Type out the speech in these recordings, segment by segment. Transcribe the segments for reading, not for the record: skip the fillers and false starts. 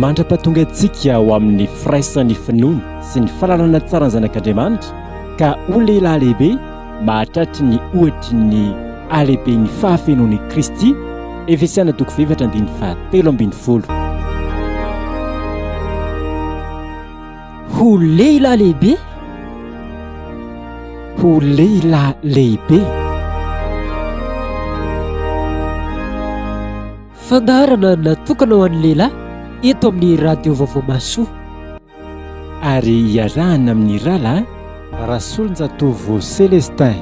Mandra-pahatonga antsika ho amin'ny firaisan'ny finoana sy ny fahalalana tsara ny Zanak'Andriamanitra ka ho lehilahy lehibe mahatratry ny ohatry ny halehiben'ny fahafenoan'i Kristy, Efesiana toko fahefatra andininy fahatelo ambin'ny folo. Ho lehilahy lehibe? Ho lehilahy lehibe. Fandaharana natokana ho an'ny lehilahy eto amin'ny Radio Vaovao Mahasoa. Ary iarahana amin'ny rahalahy Rasolonjatovo Celestin.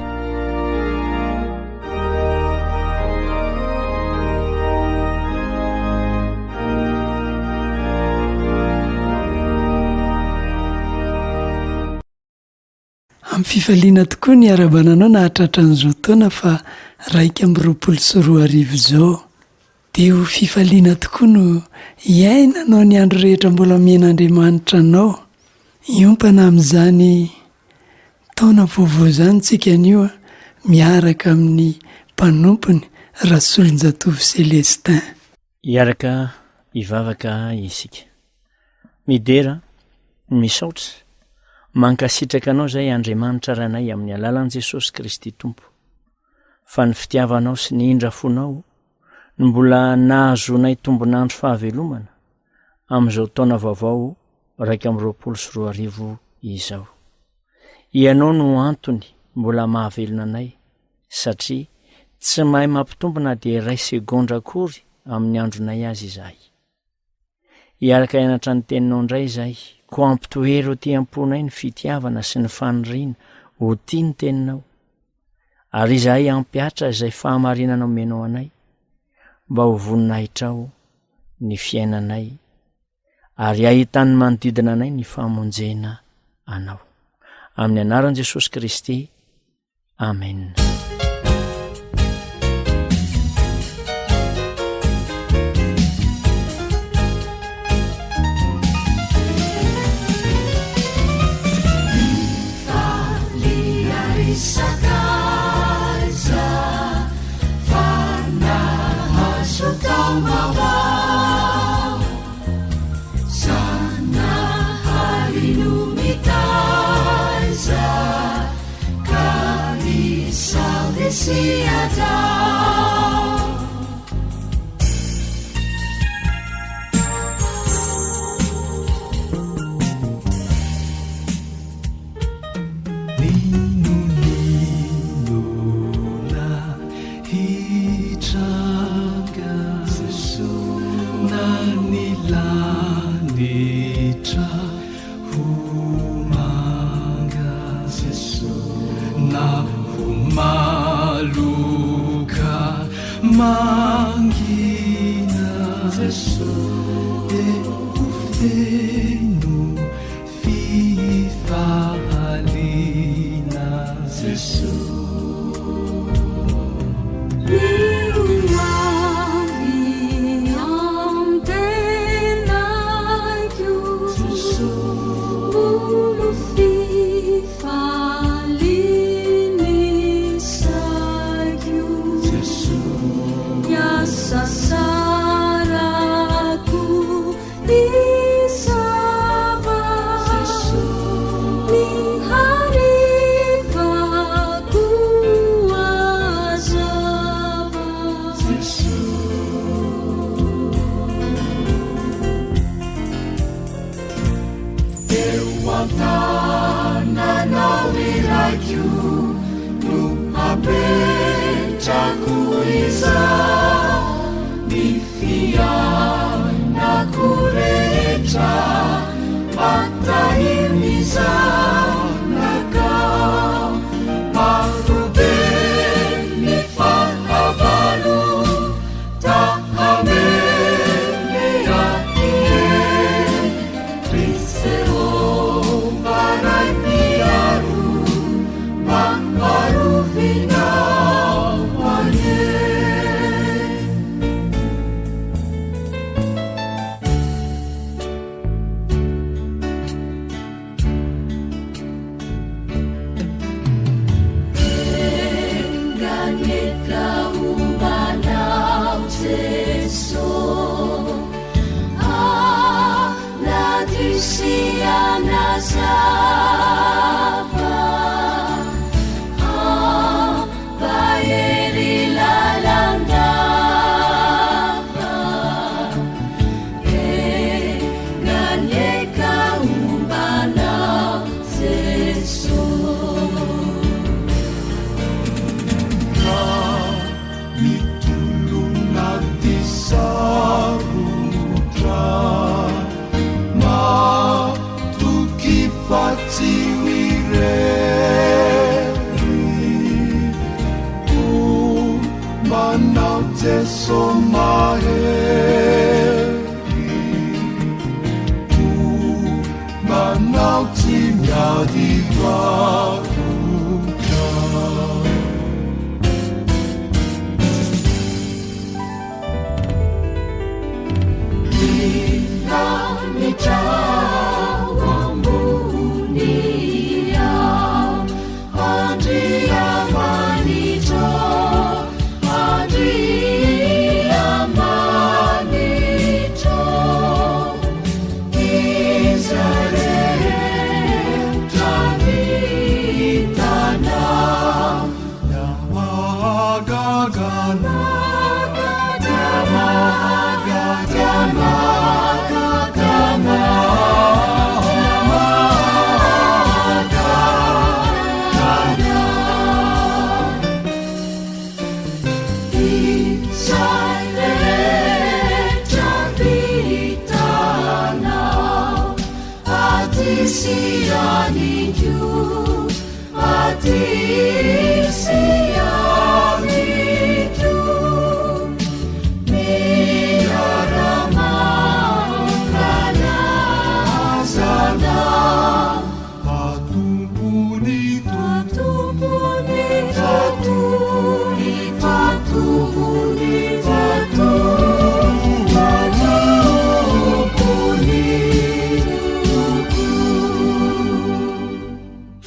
Amin'ny fifaliana tokoa ny iarahabana anao nahatratra an'izao taona fa 2021 izao. Dia ho fifaliana tokoa no hiainanao ny andro rehetra mbola omen'Andriamanitra anao. Hiompana amin'izany taona vaovao izany tsika anio miaraka amin'ny mpanompony Rasolonjatovo Celestin. Hiaraka hivavaka isika. Midera, misaotra, mankasitraka Anao izay Andriamanitra Rainay amin'ny alalan'i Jesosy Kristy Tompo, fa ny fitiavanao sy ny indra fonao no mbola nahazoanay tombon'andro fahavelomana amin'izao taona vaovao 2021 izao. Ianao no antony mbola mahavelona anay satria tsy mahay mampitombo na dia iray segondra akory amin'ny andronay aza izahay. Hiaraka hianatra ny Teninao indray izahay, koa ampitoero aty am-ponay ny fitiavana sy ny faniriana ho tia ny Teninao, ary izahay hampihatra izay fahamarinana omenao anay, mba ho voninahitrao ny fiainanay, ary hahitan'ny manodidina anay ny famonjena Anao. Amin'ny anaran'i Jesosy Kristy, Amen.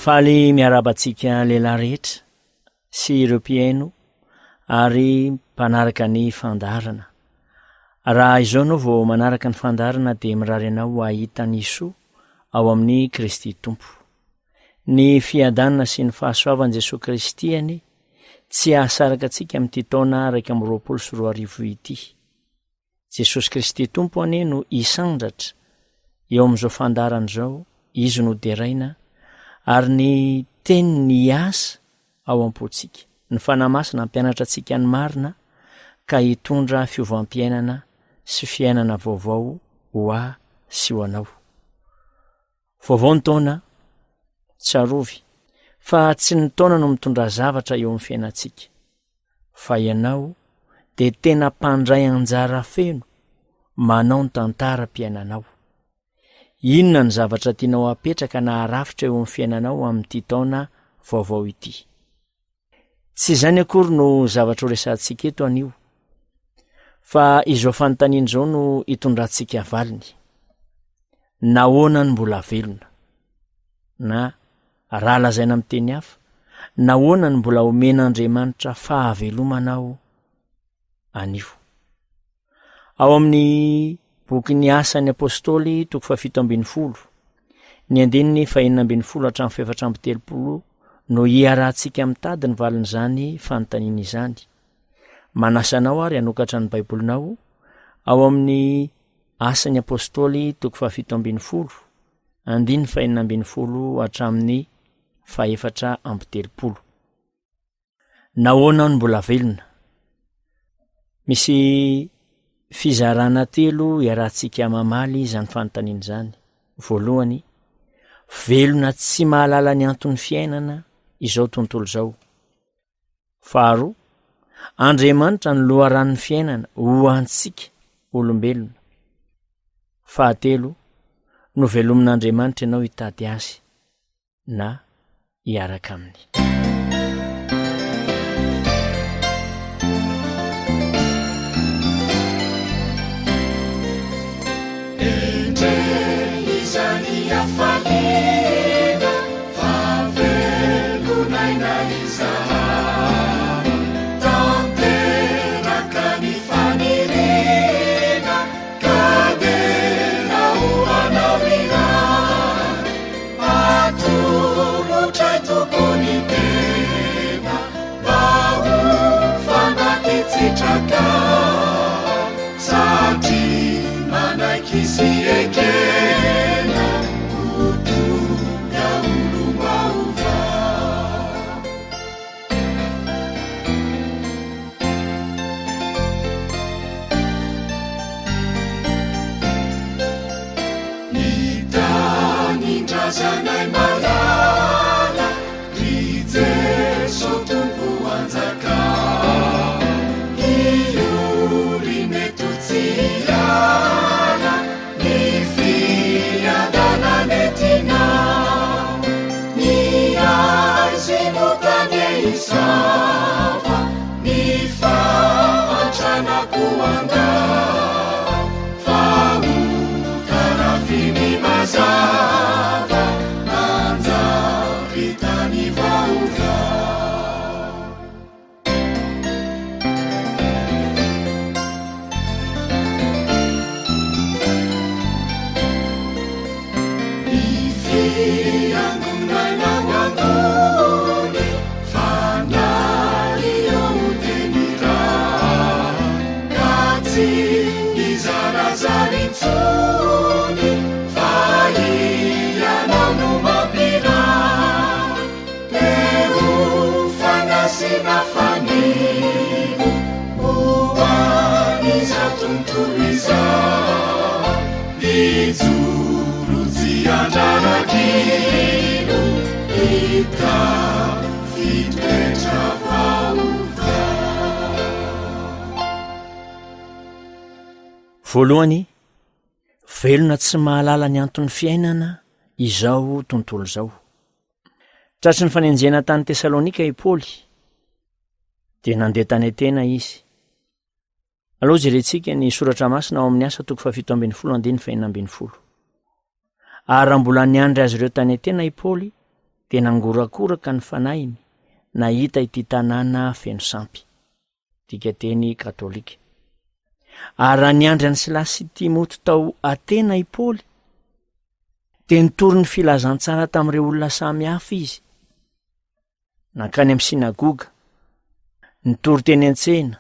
Faly miarahaba antsika lehilahy rehetra sy ireo mpihaino ary mpanaraka ny fandaharana. Raha izao ianao vao manaraka ny fandaharana dia mirary anao hahita ny soa ao amin'i Kristy Tompo. Ny fiadanana sy ny fahasoavan'i Jesoa Kristy anie tsy hahasaraka antsika amin'ity taona 2021 ity. Jesosy Kristy Tompo anie no hisandratra eo amin'izao fandaharana izao, Izy no deraina, ary ny Teniny hiasa ao am-pontsika. Ny Fanahy Masina hampianatra antsika ny marina ka hitondra fiovam-piainana sy fiainana vaovao ho ahy sy ho anao. Vaovao ny taona, tsarovy fa tsy ny taona no mitondra zavatra eo amin'ny fiainantsika, fa ianao dia tena mpandray anjara feno manao ny tantaram-piainanao. Inona ny zavatra tianao hapetraka na harafitra eo amin'ny fiainanao amin'ity taona vaovao ity? Tsy izany akory no zavatra horesahantsika eto anio, fa izao fanontaniana izao no hitondrantsika valiny. Nahoana no mbola velona? Na raha lazaina amin'ny teny hafa, nahoana no mbola omen'Andriamanitra fahavelomana aho anio? Ao amin'ny bokin'ny Asan'ny Apostoly toko fahafito ambin'ny folo, ny andininy fahenina ambin'ny folo hatramin'ny fahefatra amby telopolo no iarahantsika mitady ny valin'izany fanontaniana izany. Manasa anao ary hanokatra ny Baibolinao ao amin'ny Asan'ny Apostoly toko fahafito ambin'ny folo, andininy fahenina ambin'ny folo hatramin'ny fahefatra amby telopolo. Nahoana aho no mbola velona? Misy fizarana telo iarahantsika mamaly izany fanontaniana izany. Voalohany, velona tsy mahalala ny anton'ny fiainana izao tontolo izao. Faharoa, Andriamanitra no loharanon'ny fiainana ho antsika olombelona. Fahatelo, novelomin'Andriamanitra ianao hitady Azy. na hiaraka aminy. Endrey izany hafaliana fa velon'aina izahay. Tanteraka ny faniriana ka dera ho anao iray. satria manaiky sy ekena ho tonga olom-baovao. Ny tanindrazanay malala, ry Jeso Tompo anjakao. Hiory mety ho tsy hiala, ny fiadanana entinao. Ny aizino tany hisava, ny fahantrana koa handao. Fa ho tarafin'ny mazava, hanjary tany vaovao. Ny fiangonana ho ambony, fanahy eo teny iray, ka tsy hizarazara intsony, fa Ianao no mampiray. Teo fanasina fanilo ho an'izao tontolo izao, hijoro tsy handrarak'ino, hitafy toetra vaovao. Voalohany, velona tsy mahalala ny anton'ny fiainana izao tontolo izao. Tratry ny fanenjehana tany Tesalonika i Paoly, dia nandeha tany Atena izy. Aleo jerentsika ny soratra masina ao amin'ny Asa toko fahafito ambin'ny folo andininy fahenina ambin'ny folo. Ary raha mbola niandry azy ireo tany Atena i Paoly, dia nangorakoraka ny fanahiny nahita ity tanàna feno sampy. Dikateny katolika. Ary raha niandry an'i Silasy sy Timoty tao Atena i Paoly, dia nitory ny filazantsara tamin'ireo olona samy hafa izy. Nankany amin'ny synagoga, nitory teny an-tsena,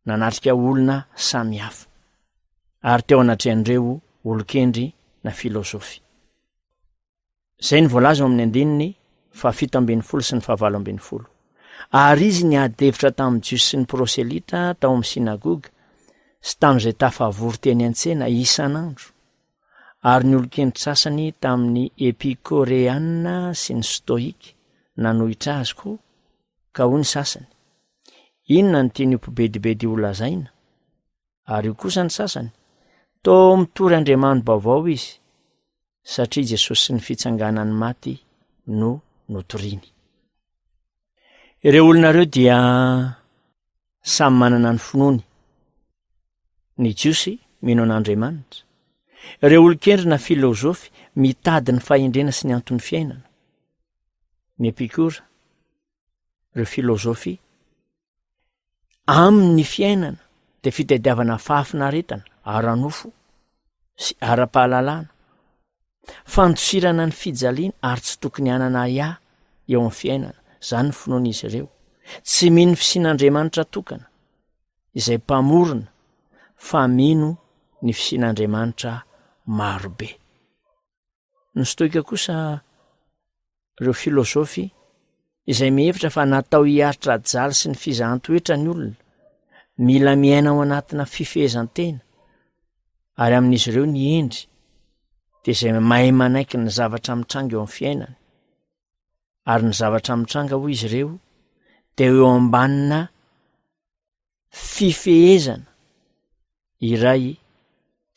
nanatrika olona samy hafa, ary teo anatrehan'ireo olon-kendry na filozofy. Izay no voalaza ao amin'ny andininy fahafito ambin'ny folo sy ny fahavalo ambin'ny folo. Ary izy niady hevitra tamin'ny Jiosy sy ny proselyta tao amin'ny synagoga sy tamin'izay tafavory teny an-tsena isan'andro, ary ny olon-kendry sasany tamin'ny Epikoreana sy ny Stoika nanohitra azy koa, ka hoy ny sasany, Inona no tian'io mpibedibedy io holazaina? Ary hoy kosa ny sasany, Toa mitory andriamani-baovao izy, satria Jesosy sy ny fitsanganan'ny maty no notoriny. Ireo olona ireo dia samy manana ny finoany. Ny Jiosy mino an'Andriamanitra. Ireo olon-kendry na filozofy mitady ny fahendrena sy ny anton'ny fiainana. Ny Epikora, ireo filozofy Aminy ny fiainana dia fitadiavana fahafinaretana ara-nofo sy ara-pahalalana, fandosirana ny fijaliana ary tsy tokony hanana ahiahy eo amin'ny fiainana, izany ny finoan'izy ireo. Tsy mino ny fisian'Andriamanitra tokana, izay Mpamorona, fa mino ny fisian'Andriamanitra marobe. Ny Stoika kosa ireo filozofy izay mihevitra fa natao hiaritra jaly sy ny fizahan-toetra ny olona, mila miaina ao anatina fifehezan-tena, ary amin'izy ireo ny hendry dia izay mahay manaiky ny zavatra mitranga eo amin'ny fiainany, ary ny zavatra mitranga hoy izy ireo dia eo ambanina fifehezana iray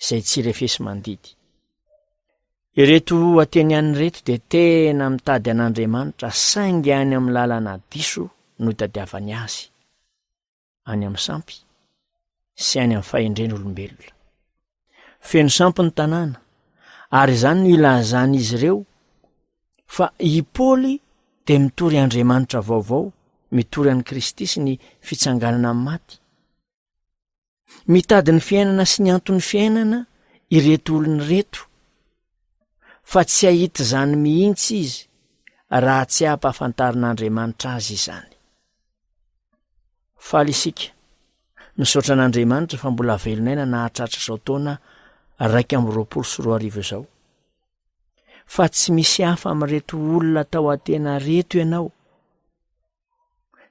izay tsy refesi-mandidy. Ireto Ateniana ireto dia tena mitady an'Andriamanitra saingy any amin'ny lalana diso no itadiavany azy, any amin'ny sampy sy any amin'ny fahendren'olombelona. Feno sampy ny tanàna, ary izany no ilazan'izy ireo fa i Paoly dia mitory Andriamanitra vaovao, mitory an'i Kristy sy ny fitsanganana amin'ny maty. Mitady ny fiainana sy ny anton'ny fiainana ireto olona ireto, fa tsy hahita izany mihitsy izy raha tsy ampahafantarin'Andriamanitra azy izany. Faly isika. Misaotra an'Andriamanitra fa mbola velon'aina nahatratra izao taona 2021 izao. Fa tsy misy hafa amin'ireto olona tao Atena ireto ianao.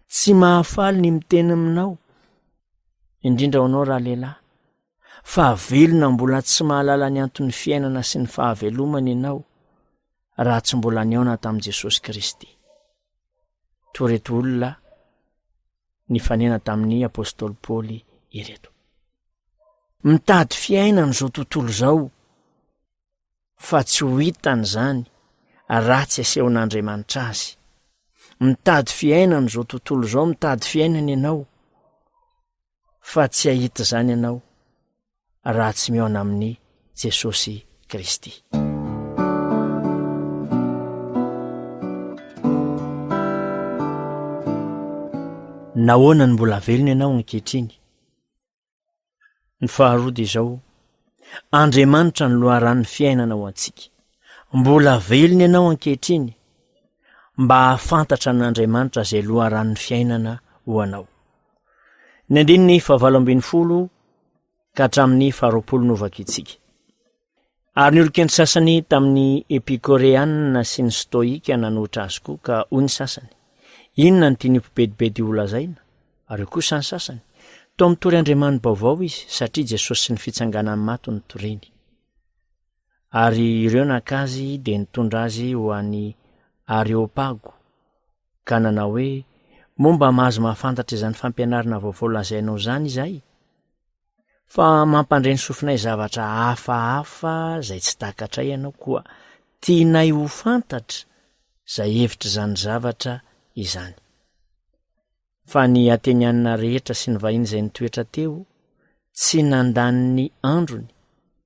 Tsy mahafaly ny miteny aminao, indrindra ho anao ralehilahy, fa velona mbola tsy mahalala ny anton'ny fiainana sy ny fahavelomana ianao raha tsy mbola nihaona tamin'i Jesosy Kristy. Toa ireto olona nifanena tamin'ny apostoly Paoly ireto. Mitady fiainana izao tontolo izao fa tsy ho hitany izany raha tsy asehon'Andriamanitra azy. Mitady fiainana izao tontolo izao, mitady fiainana ianao fa tsy hahita izany ianao raha tsy mihaona amin'i Jesosy Kristy. Nahoana no mbola velona ianao ankehitriny? Ny faharoa dia izao, Andriamanitra no loharanon'ny fiainana ho antsika. Mbola velona ianao ankehitriny mba hahafantatra an'Andriamanitra izay loharanon'ny fiainana ho anao. Ny andininy fahavalo ambinifolo ka hatramin'ny faharoapolo no vakintsika. Ary ny olon-kendry sasany tamin'ny Epikoreanina sy ny Stoika nanohitra azy koa, ka hoy ny sasany, Inona no tian'io mpibedibedy io holazaina? Ary hoy kosa ny sasany, Toa mitory andriamani-baovao izy, satria Jesosy sy ny fitsanganan'ny maty no toriny. Ary ireo naka azy dia nitondra azy ho any Areopago, ka nanao hoe, Moa mba mahazo mahafantatra izany fampianarana vaovao lazainao izany izahay? Fa mampandre ny sofinay zavatra hafahafa izay tsy takatray ianao, koa tianay ho fantatra izay hevitr'izany zavatra izany. Fa ny Atenianina rehetra sy ny vahiny izay nitoetra teo tsy nandany ny androny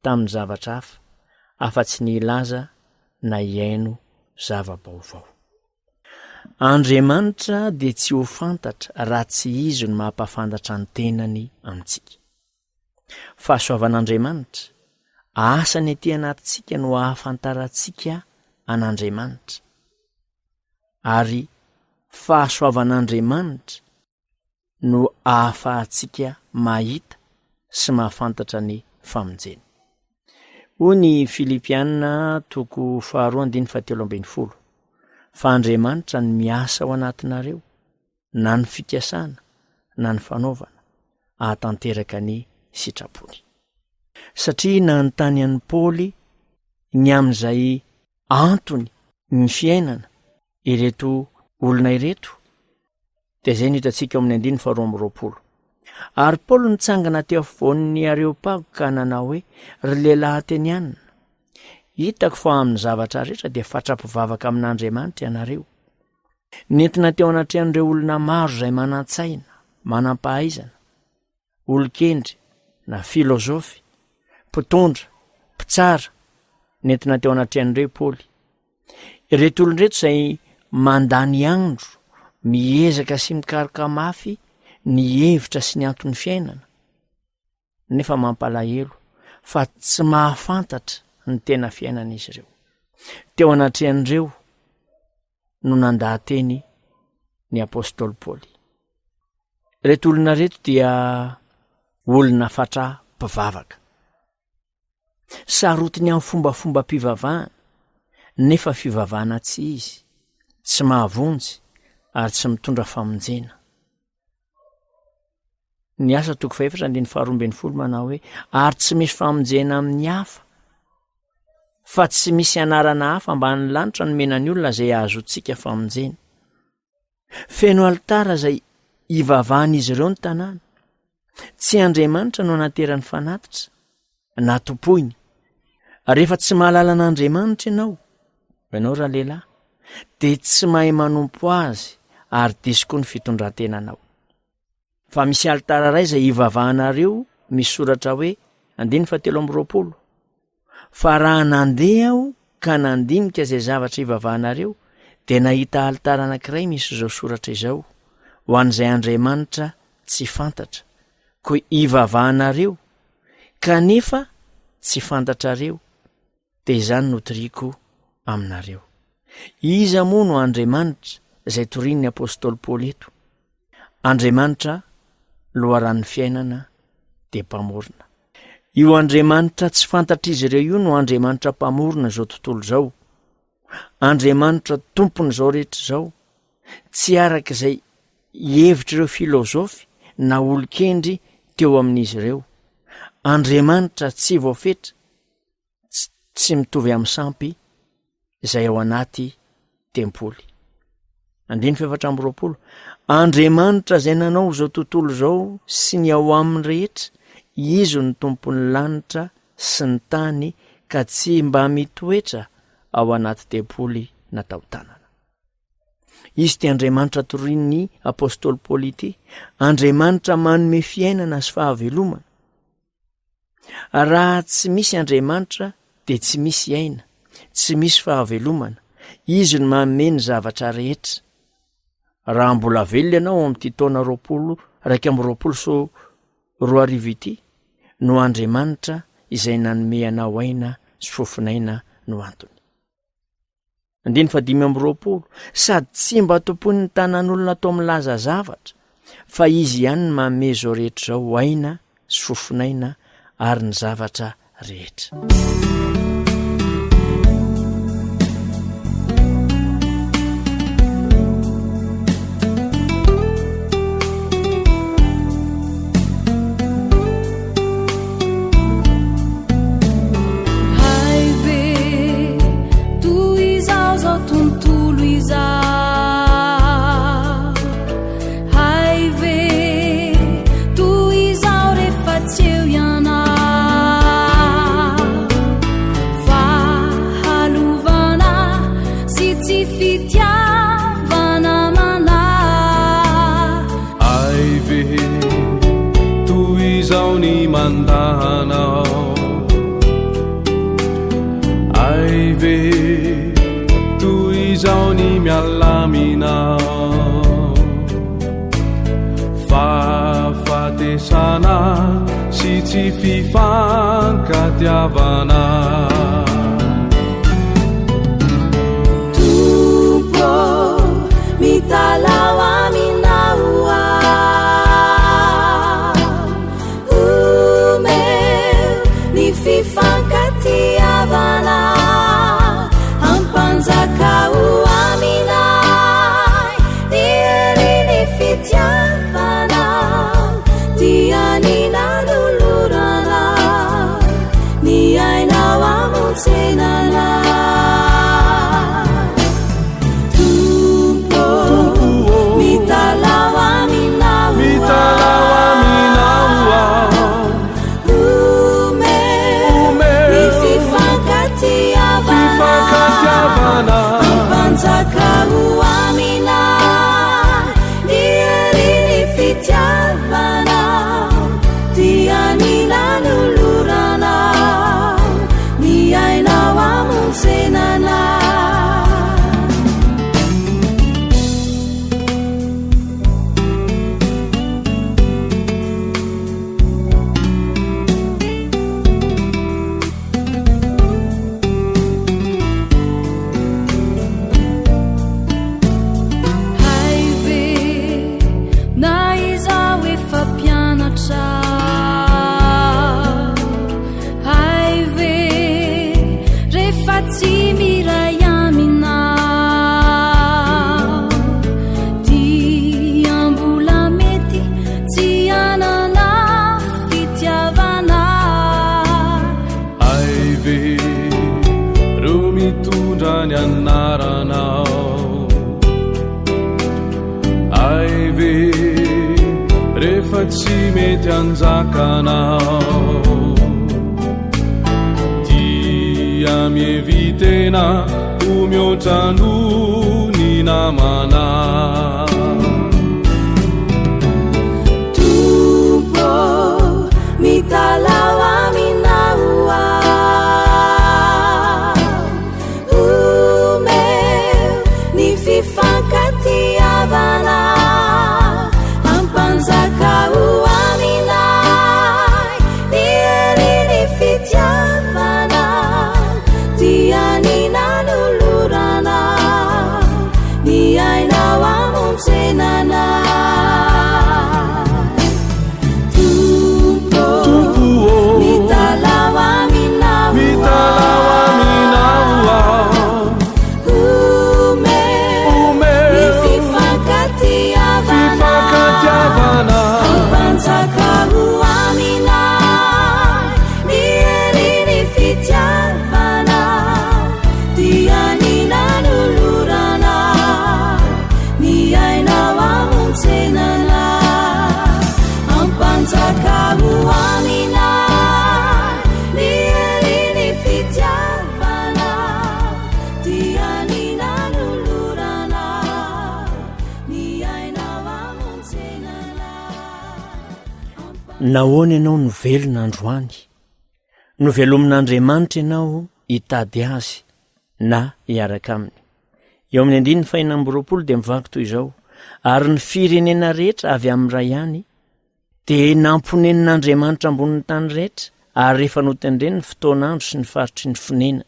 tamin'ny zavatra hafa afa-tsy ny hilaza na hihaino zava-baovao. Andriamanitra dia tsy ho fantatra raha tsy Izy no mampahafantatra ny tenany amintsika. Fahasoavan'Andriamanitra, asany aty anatintsika no ahafantarantsika an'Andriamanitra. Ary fahasoavan'Andriamanitra no ahafahantsika mahita sy mahafantatra ny famonjena. Hoy ny Filipiana toko faharoa andininy fahatelo ambin'ny folo, Fa Andriamanitra no miasa ao anatinareo, na ny fikasana na ny fanaovana, hahatanteraka ny sitrapony. Satria nanontany an'i Paoly ny amin'izay antony ny fiainana ireto olona ireto, Dia izay no hitantsika ao amin'ny andininy faharoa amby roapolo. Ary Paoly nitsangana teo afovoan'ny Areopago ka nanao hoe, Ry lehilahy Atenianina, hitako fa amin'ny zavatra rehetra dia fatra-pivavaka amin'Andriamanitra ianareo. Nentina teo anatrehan'ireo olona maro izay manan-tsaina, manam-pahaizana, olon-kendry na filozofy, mpitondra, mpitsara, nentina teo anatrehan'ireo i Paoly. Ireto olona ireto izay mandany andro, miezaka sy mikaroka mafy ny hevitra sy ny anton'ny fiainana, nefa mampalahelo fa tsy mahafantatra ny tena fiainana izy ireo. Teo anatrehan'ireo no nandaha-teny ny apostoly Paoly. Ireto olona ireto dia olona fatra mpivavaka. Sarotiny amin'ny fombafombam-pivavahana, nefa fivavahana tsy izy, tsy mahavonjy ary tsy mitondra famonjena. Ny Asa toko fahefatra andininy faharoa ambin'ny folo manao hoe ary tsy misy famonjena amin'ny hafa fa tsy misy anarana hafa ambanin'ny lanitra nomena ny olona izay ahazoantsika famonjena. Feno alitara izay ivavahan'izy ireo ny tanàna. Tsy Andriamanitra no anaterany fanatitra na tompoiny. Rehefa tsy mahalala an'Andriamanitra ianao, ianao ralehilahy, dia tsy mahay manompo azy ary diso koa ny fitondran-tenanao. Fa misy alitara iray izay ivavahanareo misy soratra hoe, andininy fahatelo amby roapolo, Fa raha nandeha aho ka nandinika izay zavatra ivavahanareo, dia nahita alitara anankiray misy izao soratra izao, Ho an'izay Andriamanitra tsy fantatra. Koa ivavahanareo, kanefa tsy fantatrareo, dia izany no toriko aminareo. Iza moa no Andriamanitra izay torian'ny apostoly Paoly eto? Andriamanitra. loharanon'ny fiainana dia Mpamorona. Io Andriamanitra tsy fantatr'izy ireo io no Andriamanitra Mpamorona izao tontolo izao. Andriamanitra Tompon'izao rehetra izao. Tsy araka izay hevitr'ireo filozofy na olon-kendry teo amin'izy ireo. Andriamanitra tsy voafetra, tsy mitovy amin'ny sampy izay ao anaty tempoly. Andininy faha-24, Andriamanitra izay nanao izao tontolo izao sy ny ao aminy rehetra, Izy no Tompon'ny lanitra sy ny tany ka tsy mba mitoetra ao anaty tempoly natao tanana. Izy ity Andriamanitra torian'ny apostoly Paoly ity, Andriamanitra manome fiainana sy fahavelomana. Raha tsy misy Andriamanitra dia tsy misy aina, tsy misy fahavelomana. Izy no manome ny zavatra rehetra. Raha mbola velona ianao ao amin'ity taona 2021 ity, no Andriamanitra izay nanome anao aina sy fofon'aina no antony. Andininy fahadimy amby roapolo, Sady tsy mba tompoin'ny tanan'olona atao milaza zavatra, fa Izy ihany no manome izao rehetra izao ho aina sy fofon'aina ary ny zavatra rehetra. Hay ve toy izao zao tontolo izao Hay ve toy izao rehefa tsy eo ianao Fahalovana sy tsy fitiavana manahy Hay ve toy izao ny mandanao Hay ve toy izao ny miala aminao Fahafatesana sy tsy fifankatiavana Tompo ô, mitalaho aminao aho, omeo ny fifankatiavana, ampanjakao aminay ny herin'ny fitiavana, dia ny nanolorana ny ainao hamonjena anay. Tompo ô, mitalaho aminao aho. Omeo ny fifankatiavana, ampanjakao aminay ny herin'ny fitiavana, dia ny nanoloranao ny ainao hamonjena anay. Hay ve na izaho efa mpianatra Hay ve rehefa tsy miray aminao Dia mbola mety tsy hanana fitiavana Hay ve reo mitondra ny anaranao Hay ve rehefa tsy mety anjakanao Dia mihevi-tena ho mihoatra noho ny namana Tompo ô, mitalaho aminao aho. Omeo ny fifankatiavana, ampanjakao aminay ny herin'ny fitiavana, dia ny nanolorana ny ainao hamonjena. Nahoana ianao no velona androany? Novelomin'Andriamanitra ianao hitady Azy na hiaraka Aminy. Eo amin'ny andininy fahenina 26 dia mivaky toy izao, Ary ny firenena rehetra avy amin'ny Ray ihany dia namponenin'Andriamanitra ambonin'ny tany rehetra, ary rehefa notendreny ny fotoan'andro sy ny faritry ny fonenany.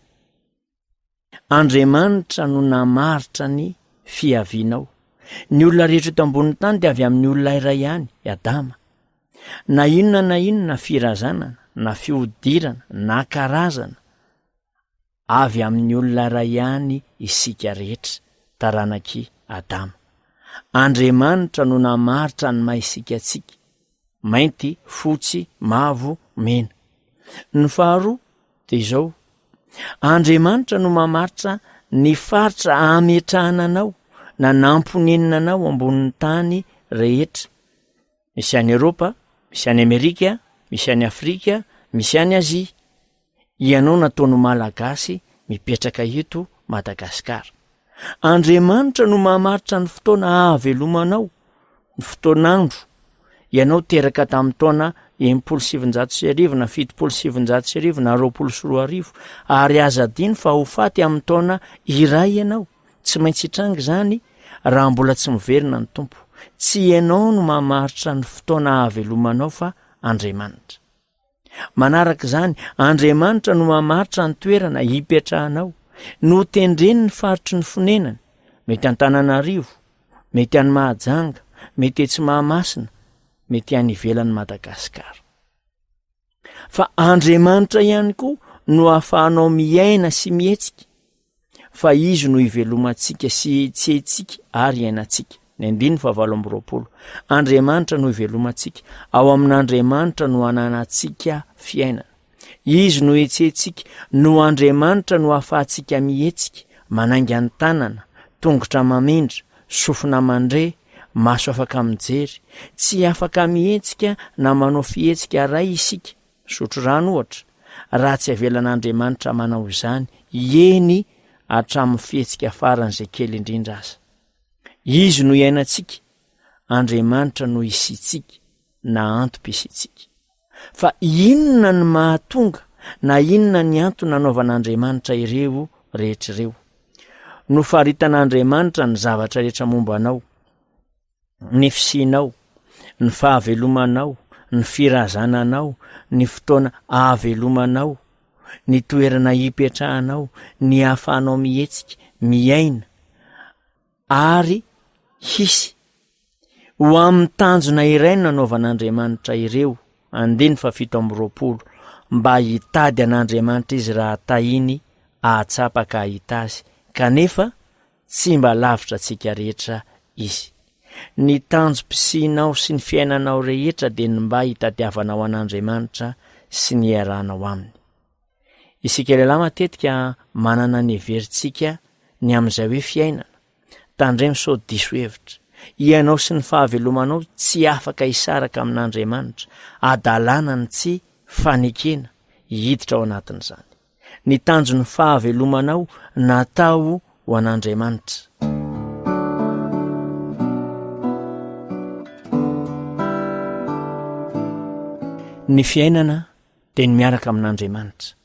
Andriamanitra no namaritra ny fiavianao. Ny olona rehetra eto ambonin'ny tany dia avy amin'ny olona iray ihany, i Adama. Na inona na inona firazanana, na fihodirana, na karazana, avy amin'ny olona iray ihany isika rehetra, taranak'i Adama. Andriamanitra no namaritra ny maha isika antsika, mainty, fotsy, mavo, mena. Ny faharoa dia izao, Andriamanitra no mamaritra ny faritra ametrahana anao na namponenina anao ambonin'ny tany rehetra. Misy any Eropa, misy any Amerika, misy any Afrika, misy any Azia. Ianao nataony ho Malagasy mipetraka eto Madagasikara. Andriamanitra no mamaritra ny fotoana ahavelomanao, ny fotoan'andro. Ianao teraka tamin'ny taona 1960 na 1970 na 2020 ary aza adino fa ho faty amin'ny taona iray ianao. Tsy maintsy hitranga izany raha mbola tsy miverina ny Tompo. Tsy ianao no mamaritra ny fotoana ahavelomanao fa Andriamanitra. Manaraka izany, Andriamanitra no mamaritra ny toerana hipetrahanao. Notendreny ny faritry ny fonenany, mety Antananarivo, mety any Mahajanga, mety etsy Mahamasina, mety any ivelan'i Madagasikara. Fa Andriamanitra ihany koa no ahafahanao miaina sy mihetsika. fa Izy no ivelomantsika sy ihetsehintsika ary iainantsika. Ny andininy fahavalo 28. Andriamanitra no ivelomantsika. Ao amin'Andriamanitra no ananantsika fiainana. Izy no ihetsehintsika. No Andriamanitra no ahafahantsika mihetsika, manainga ny tanana, tongotra mamindra, sofina mandre, maso afaka mijery. Tsy afaka mihetsika na manao fihetsika iray isika Misotro rano, ohatra, raha tsy avelan'Andriamanitra manao izany, eny hatramin'ny fihetsika faran'izay kely indrindra aza. Izy no iainantsika, Andriamanitra no isiantsika na antom-pisiantsika. Fa inona no mahatonga na inona ny antony nanaovan'Andriamanitra ireo rehetra ireo? Nofaritan'Andriamanitra ny zavatra rehetra momba anao. ny fisianao, ny fahavelomanao, ny firazananao, ny fotoana ahavelomanao, ny toerana hipetrahanao, ny ahafahanao mihetsika, miaina, ary hisy. Ho amin'ny tanjona iray no nanaovan'Andriamanitra ireo, andininy faha 27, mba hitady an'Andriamanitra izy raha tahiny hahatsapa ka hahita azy, kanefa Tsy mba lavitra antsika rehetra Izy. Ny tanjom-pisianao sy ny fiainanao rehetra dia ny mba hitadiavanao an'Andriamanitra sy ny hiarahanao Aminy. Isika lehilahy matetika manana ny heverintsika ny amin'izay hoe fiainana. Tandremo sao diso hevitra. Ianao sy ny fahavelomanao tsy afaka hisaraka amin'Andriamanitra. Hadalana ny tsy fanekena hiditra ao anatin'izany. Ny tanjon'ny fahavelomanao natao ho an'Andriamanitra. Ny fiainana dia ny miaraka amin'Andriamanitra.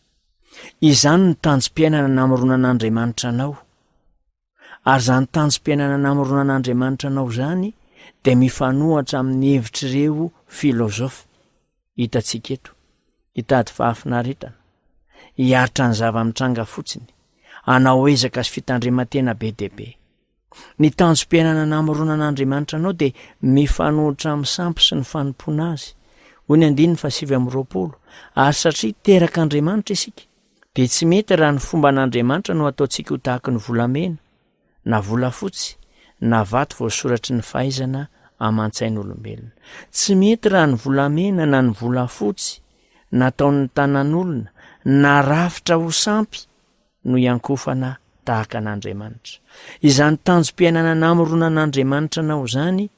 Izany no tanjom-piainana namoronan'Andriamanitra anao. Ary izany tanjom-piainana namoronan'Andriamanitra anao izany dia mifanohatra amin'ny hevitr'ireo filôzôfa hitantsika eto, hitady fahafinaretana, hiaritra ny zava-mitranga fotsiny, hanao ezaka sy fitandreman-tena be dia be. Ny tanjom-piainana namoronan'Andriamanitra anao dia mifanohitra amin'ny sampy sy ny fanompoana azy. Hoy ny andininy faha 29, Ary satria terak'Andriamanitra isika, dia tsy mety raha ny fomban'Andriamanitra no ataontsika ho tahaky ny volamena, na volafotsy, na vato voasoratry ny fahaizana aman-tsain'olombelona. Tsy mety raha ny volamena na ny volafotsy nataon'ny tanan'olona, narafitra ho sampy, no hiankofana tahaka an'Andriamanitra. Izany tanjom-piainana namoronan'Andriamanitra anao izany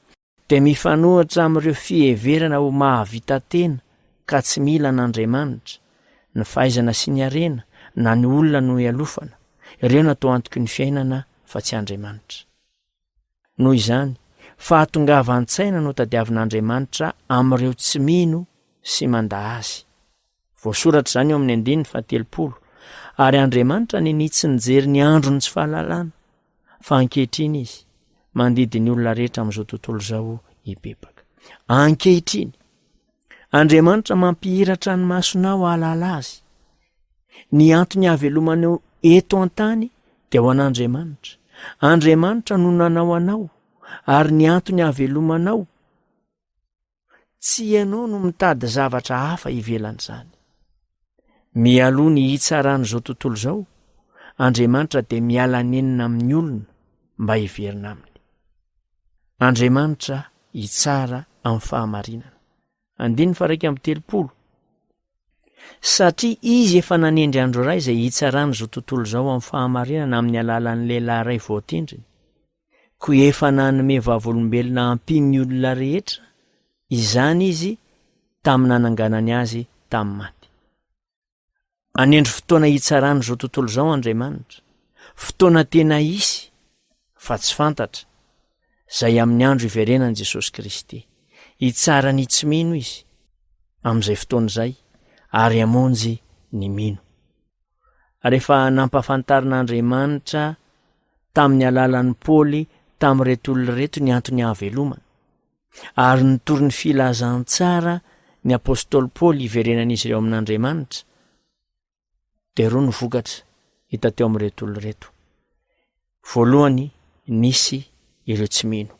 dia mifanohitra amin'ireo fiheverana ho mahavita tena ka tsy mila an'Andriamanitra, ny fahaizana sy ny harena, na ny olona no ialofana. Ireo no atao antoky ny fiainana fa tsy Andriamanitra. Noho izany, fahatongavan-tsaina no tadiavin'Andriamanitra amin'ireo tsy mino. sy mandà Azy. Voasoratra izany eo amin'ny andininy fahatelopolo, Ary Andriamanitra ninia tsy nijery ny andron'ny tsy fahalalana, fa ankehitriny Izy mandidy ny olona rehetra amin'izao tontolo izao hibebaka. Ankehitriny, Andriamanitra mampihiratra ny masonao hahalala Azy. Ny antony hahavelomanao eto an-tany dia ho an'Andriamanitra. Andriamanitra no nanao anao, ary ny antony hahavelomanao Tsy ianao no mitady zavatra hafa ivelan'izany. Mialoha ny hitsaran'izao tontolo izao, Andriamanitra dia miala nenina amin'ny olona mba hiverina aminy. Andriamanitra hitsara amin'ny fahamarinana. Andininy faha 31. Satria Izy efa nanendry andro iray izay hitsarany izao tontolo izao amin'ny fahamarinana amin'ny alalan'ny lehilahy iray voatendriny. Koa efa nanome vavolombelona hampian'ny olona rehetra izany Izy tamin'ny nananganany azy tamin'ny maty. Hanendry fotoana hitsarany izao tontolo izao Andriamanitra, fotoana tena hisy fa tsy fantatra, izay amin'ny andro hiverenan'i Jesosy Kristy. Hitsara ny tsy mino Izy amin'izay fotoana izay ary hamonjy ny mino. Rehefa nampahafantarin'Andriamanitra tamin'ny alalan'i Paoly tamin'ireto olona ireto ny antony hahavelomana, ary nitory ny filazantsara ny apostoly Paoly hiverenan'izy ireo amin'Andriamanitra, dia roa ny vokatra hita teo amin'ireto olona ireto. Voalohany, nisy ireo tsy mino.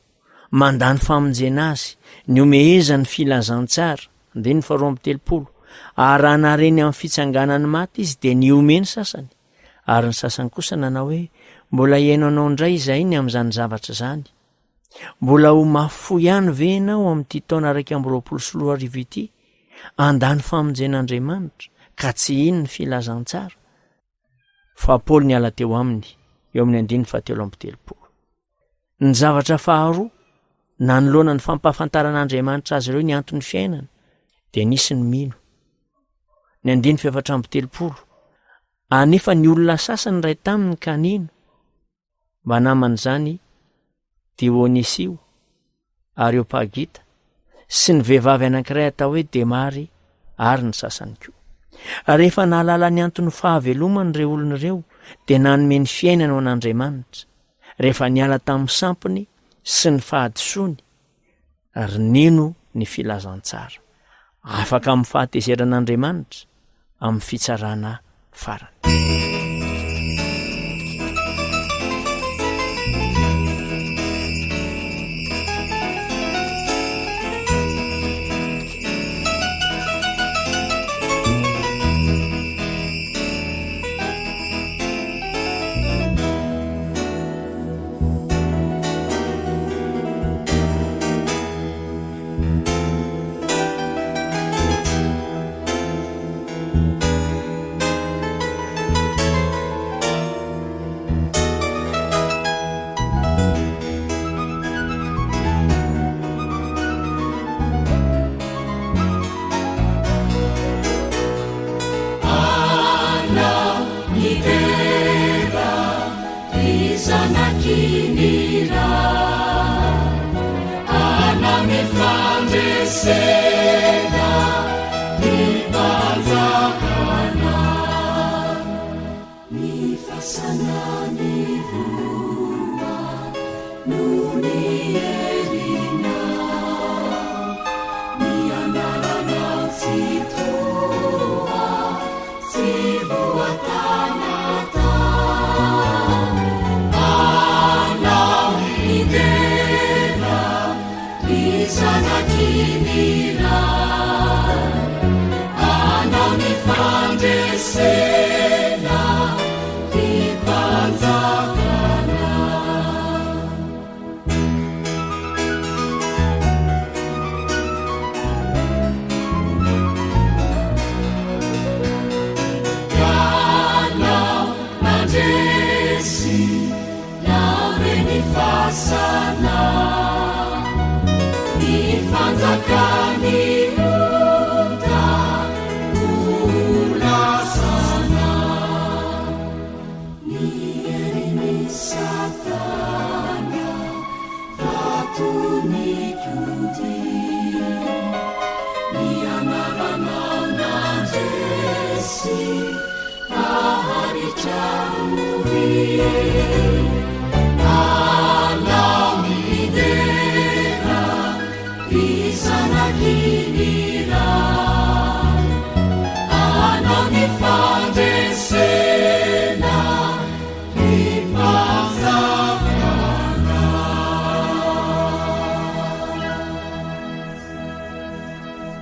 Mandà ny famonjena azy, nihomehezany ny filazantsara, andininy faharoa amby 30, ary raha nahare ny amin'ny fitsanganan'ny maty izy dia nihomehy ny sasany, ary ny sasany kosa nanao hoe, Mbola hihaino anao indray izahay ny amin'izany zavatra izany. Mbola ho mafy fo ihany ve ianao amin'ity taona 2021 ity, handà ny famonjen'Andriamanitra, ka tsy hino ny filazantsara? Fa Paoly niala teo aminy, eo amin'ny andininy fahatelo amby 30. Ny zavatra faharoa, nanoloana ny fampahafantaran'Andriamanitra azy ireo ny anton'ny fiainana, dia nisy ny mino. Ny andininy faha-34, Anefa ny olona sasany niray taminy ka nino, Mba naman'izany Dionisio Areopagita sy ny vehivavy anankiray atao hoe Demary ary ny sasany koa. Rehefa nahalala ny anton'ny fahavelomany ireo olona ireo dia nanome ny fiainany ho an'Andriamanitra, rehefa niala tamin'ny sampiny sy ny fahadisoany ary nino ny filazantsara. Afaka amin'ny fahatezeran'Andriamanitra amin'ny fitsarana farany.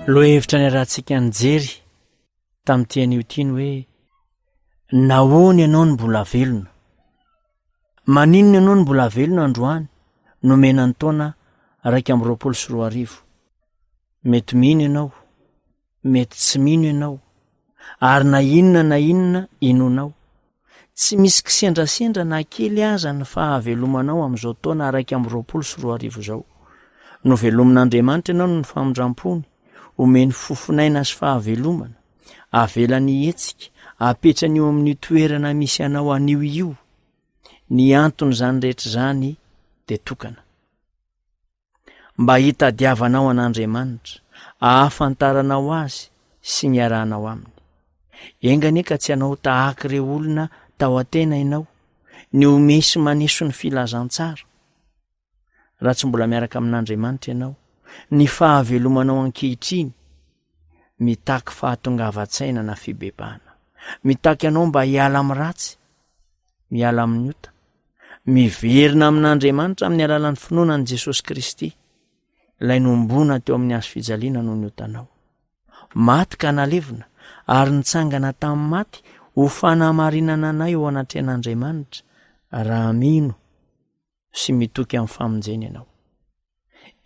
Lohahevitra niarahantsika nijery tamin'ity anio ity ny hoe nahoana ianao no mbola velona? Maninona ianao no mbola velona androany nomena ny taona 2021? Mety mino ianao, mety tsy mino ianao, ary na inona na inona inoanao. Tsy misy kisendrasendra na kely aza ny fahavelomanao amin'izao taona 2021 izao. Novelomin'Andriamanitra ianao noho ny famindrampony, omeny fofon'aina sy fahavelomana, avelany hihetsika, apetrany eo amin'io toerana misy anao anio io. Ny anton'izany rehetra izany dia tokana. Mba hitadiavanao an'Andriamanitra, ahafantaranao Azy sy ny iarahanao Aminy. Enga anie ka tsy hanao tahaka ireo olona tao Atena ianao, nihomehy sy maneso ny filazantsara. Raha tsy mbola miaraka amin'Andriamanitra ianao, ny fahavelomanao ankehitriny mitaky fahatongavan-tsaina na fibebahana. Mitaky anao mba hiala amin'ny ratsy, miala amin'ny ota, miverina amin'Andriamanitra amin'ny alalan'ny finoana an'i Jesosy Kristy, ilay nohomboana teo amin'ny hazo fijaliana noho ny otanao. Maty ka nalevina ary nitsangana tamin'ny maty ho fanamarinana anay eo anatrehan'Andriamanitra raha mino sy mitoky amin'ny famonjeny ianao.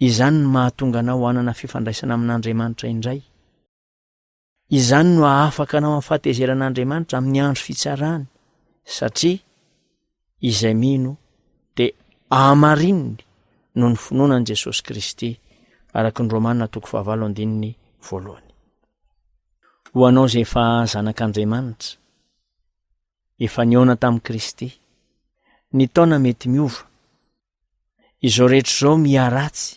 Izany no mahatonga anao hanana fifandraisana amin'Andriamanitra indray. Izany no hahafaka anao amin'ny fahatezeran'Andriamanitra amin'ny andro fitsarany, satria izay mino dia hamarininy noho ny finoana an'i Jesosy Kristy, araka ny Romana toko fahavalo andininy voalohany. Ho anao izay efa zanak'Andriamanitra, efa nihaona tamin'i Kristy, ny taona mety miova, Izao rehetra izao miharatsy,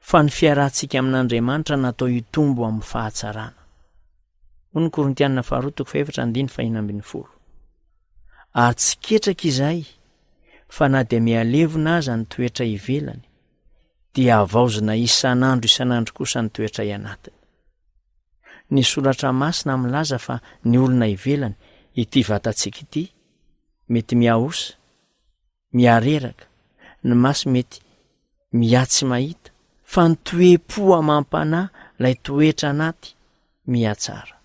fa ny fiarahantsika amin'Andriamanitra natao hitombo amin'ny fahatsarana. Hoy ny Korintianina faharoa toko fahefatra andiny fahina ambin'ny folo. Ary tsy ketraka izahay, fa na dia mihalevona aza ny toetra ivelany, dia havaozina isan'andro isan'andro kosa ny toetray anatiny. Ny soratra masina milaza fa ny olona ivelany, ity vatantsika ity, mety mihaosa, mihareraka, ny maso mety miha-tsy mahita, fa ny toe-po amam-panahy, ilay toetra anaty, mihatsara.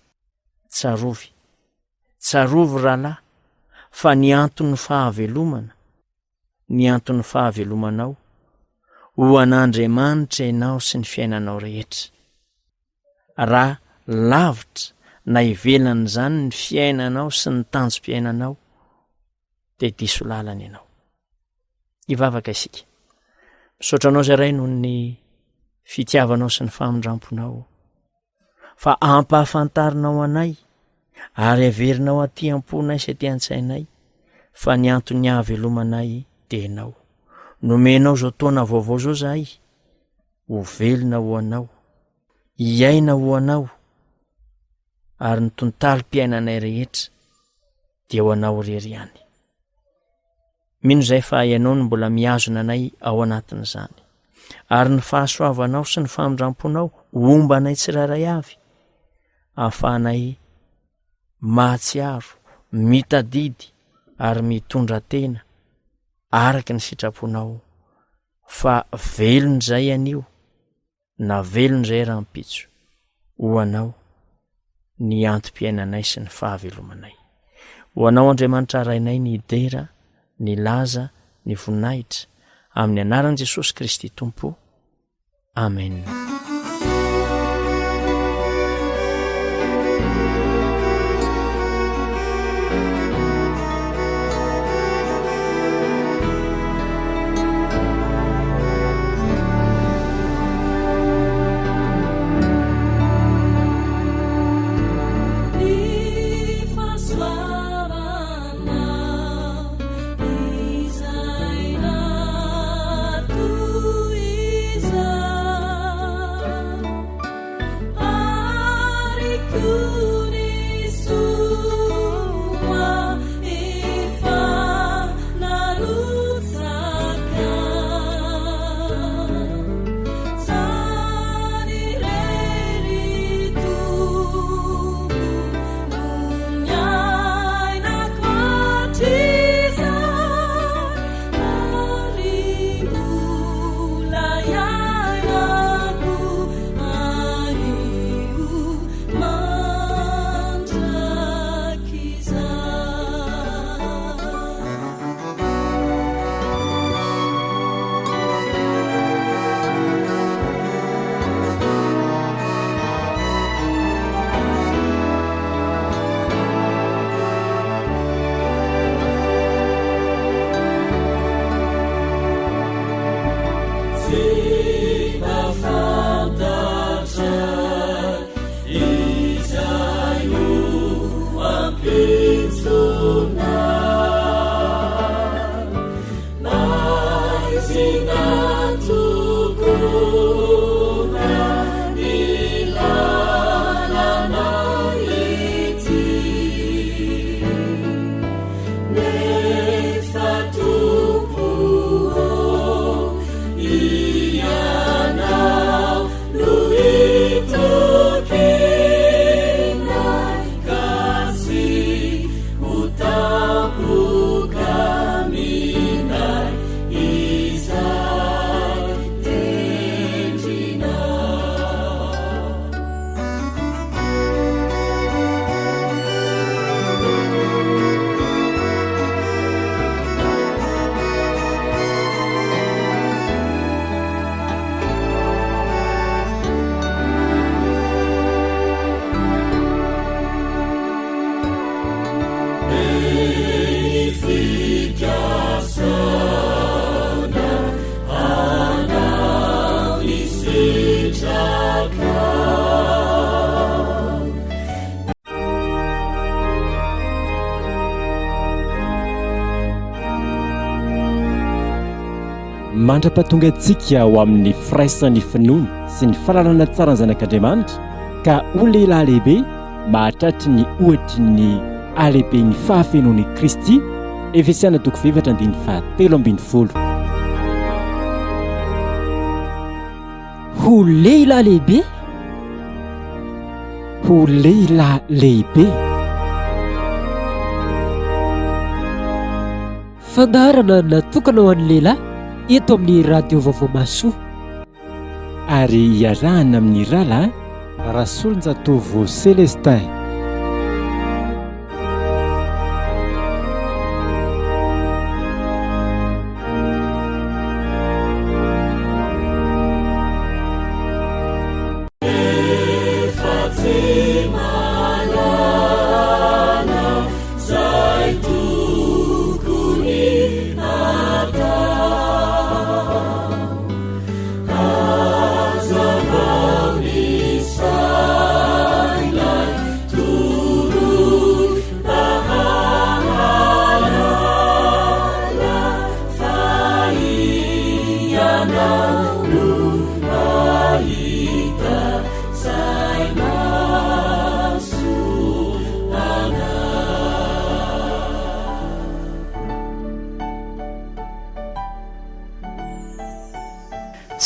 Tsarovy, tsarovy rahalahy, fa ny anton'ny fahavelomana, ny anton'ny fahavelomanao, ho an'Andriamanitra ianao sy ny fiainanao rehetra. Raha lavitra na ivelan'izany ny fiainanao sy ny tanjom-piainanao, dia diso lalana ianao. Hivavaka isika. Misaotra anao izay Ray noho ny fitiavanao sy ny famindramponao fa ampahafantarinao anay ary averinao aty am-ponay sy aty an-tsainay fa ny anton'ny hahavelomanay dia ianao. Nomenao izao taona vaovao izao izahay ho velona ho anao, hiaina ho anao ary ny tontalim-piainanay rehetra dia ho anao irery ihany. Mino izay fa ianao no mbola mihazona anay ao anatin'izany. Ary ny fahasoavanao sy ny famindramponao homba anay tsirairay avy, ahafahanay mahatsiaro, mitadidy ary mitondra tena araka ny sitraponao fa velona izay anio na velona izay rahampitso ho anao ny antom-piainanay sy ny fahavelomanay. Ho anao Andriamanitra Rainay ny dera, ny laza, ny voninahitra, amin'ny anaran'i Jesosy Kristy Tompo. Amen. Mandra-pahatonga antsika ho amin'ny firaisan'ny finoana sy ny fahalalana tsara ny Zanak'Andriamanitra ka ho lehilahy lehibe mahatratry ny ohatry ny halehiben'ny fahafenoan'i Kristy, Efesiana toko fahefatra andininy fahatelo ambin'ny folo. Ho lehilahy lehibe? Ho lehilahy lehibe. Fandaharana natokana ho an'ny lehilahy eto amin'ny Radio Vaovao Mahasoa. Ary iarahana amin'ny rahalahy Rasolonjatovo Celestin.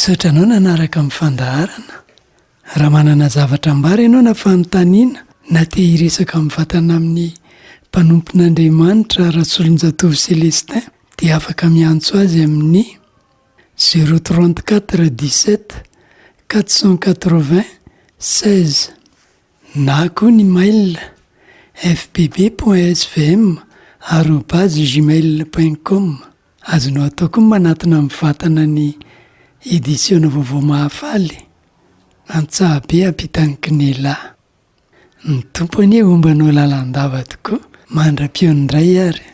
Misaotra anao nanaraka ny fandaharana. Raha manana zavatra ambara ianao na fanontaniana na te hiresaka mivantana amin'ny mpanompon'Andriamanitra Rasolonjatovo Celestin dia afaka miantso azy amin'ny zéro 34 17 480 16 na koa ny mail fbb point svm arobase gmail point com. Azonao atao koa ny manatona mivantana ny edisiona vaovao Mahafaly, Antsahabe ampitan'ny Cnela. Ny Tompo anie homba anao lalandava tokoa mandra-pihaona indray ary.